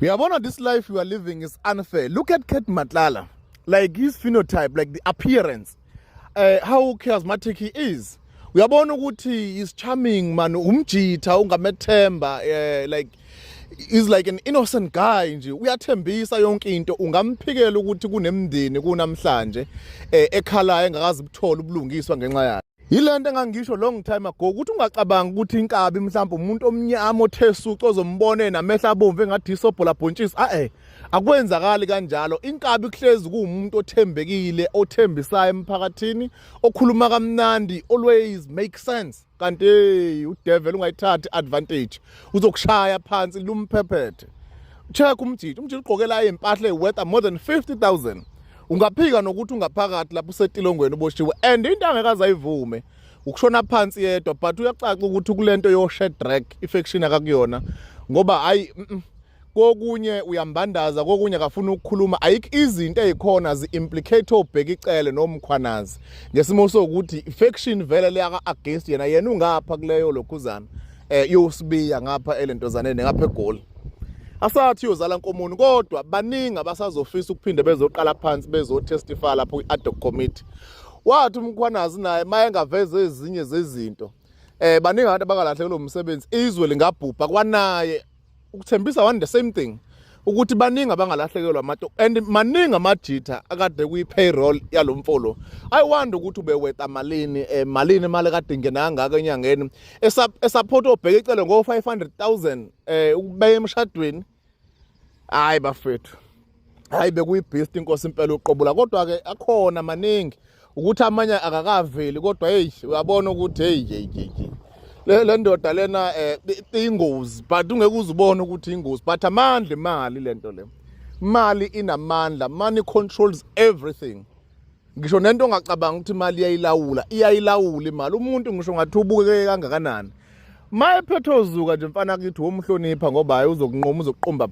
Uyabona, this life you are living is unfair. Look at Cat Matlala, like his phenotype, like the appearance, how charismatic he is. Uyabona ukuthi he's charming, man, umjitha ungamethemba, like is like an innocent guy nje, uyathembisa yonke into. Ungamphikela ukuthi kunemndeni kunamhlanje ekhalayo engakazi ukuthola ubulungiswa ngenxa yakhe. Yilento engangisho long time ago ukuthi ungacabanga ukuthi inkabi mhlawumbe umuntu omnyama othe suco ozombone namehla abomvu engathi isobho labhontshisi. A akwenzakali kanjalo. Inkabi kuhlezi kuwumuntu othembekile, othembisayo emphakathini, okhuluma kamnandi, always make sense. Kanti hey, udevil ungayithathi advantage, uzokushaya phansi lumphephethe. Check umjiji, umjiji ugqokela impahla eworth more than 50,000. Ungaphika nokuthi ungaphakathi lapho usetilongweni uboshiwe, and into angeke ayivume ukushona phansi yedwa, but uyacaca ukuthi kulento yo Shadrack i-faction akakuyona, ngoba hayi, kokunye uyambandaza, kokunye akafuna ukukhuluma. Ayikho izinto ezikhona zi-implicate oBheki Cele noMkhwanazi ngesimo sokuthi i-faction vele leyaka against yena, yena ungapha kuleyo lokhuzana yosibiya ngapha elentozaneni ngapha eGoli. Asathi uyozala nkomoni, kodwa baningi abasazofisa ukuphinde bezoqala phansi bezotestify lapho kwi-ad hoc committee. Wathi uMkhwanazi naye maye engaveza ezinye zezinto, baningi abantu abangalahlekelwa umsebenzi, izwe lingabhubha. Kwanaye ukuthembisa one the same thing ukuthi baningi abangalahlekelwa amato, and maningi amajitha akade kuyi-payroll yalo mfolo. I wonder ukuthi ubeweta malini, malini imali kade ingena kangaka enyangeni, esupport oBheki Cele ngo 500,000 ukubeka emshadweni. Hayi bafethu, hayi, bekuyibeast inkosi impela uqobula. Kodwa ke akhona maningi ukuthi amanye akakaveli, kodwa hey, uyabona ukuthi hey, hey, hey, hey. Le ndoda lena ingozi, but ungeke uzubone ukuthi ingozi, but amandla imali lento le, mali inamandla, money controls everything. Ngisho nento ongacabanga ukuthi imali iyayilawula, iyayilawula imali. Umuntu ngisho ngathi ubukeke kangakanani, maye phethe ozuka nje, mfana kithi, womhlonipha ngoba hayi, uzokunqoma, uzokuqumba.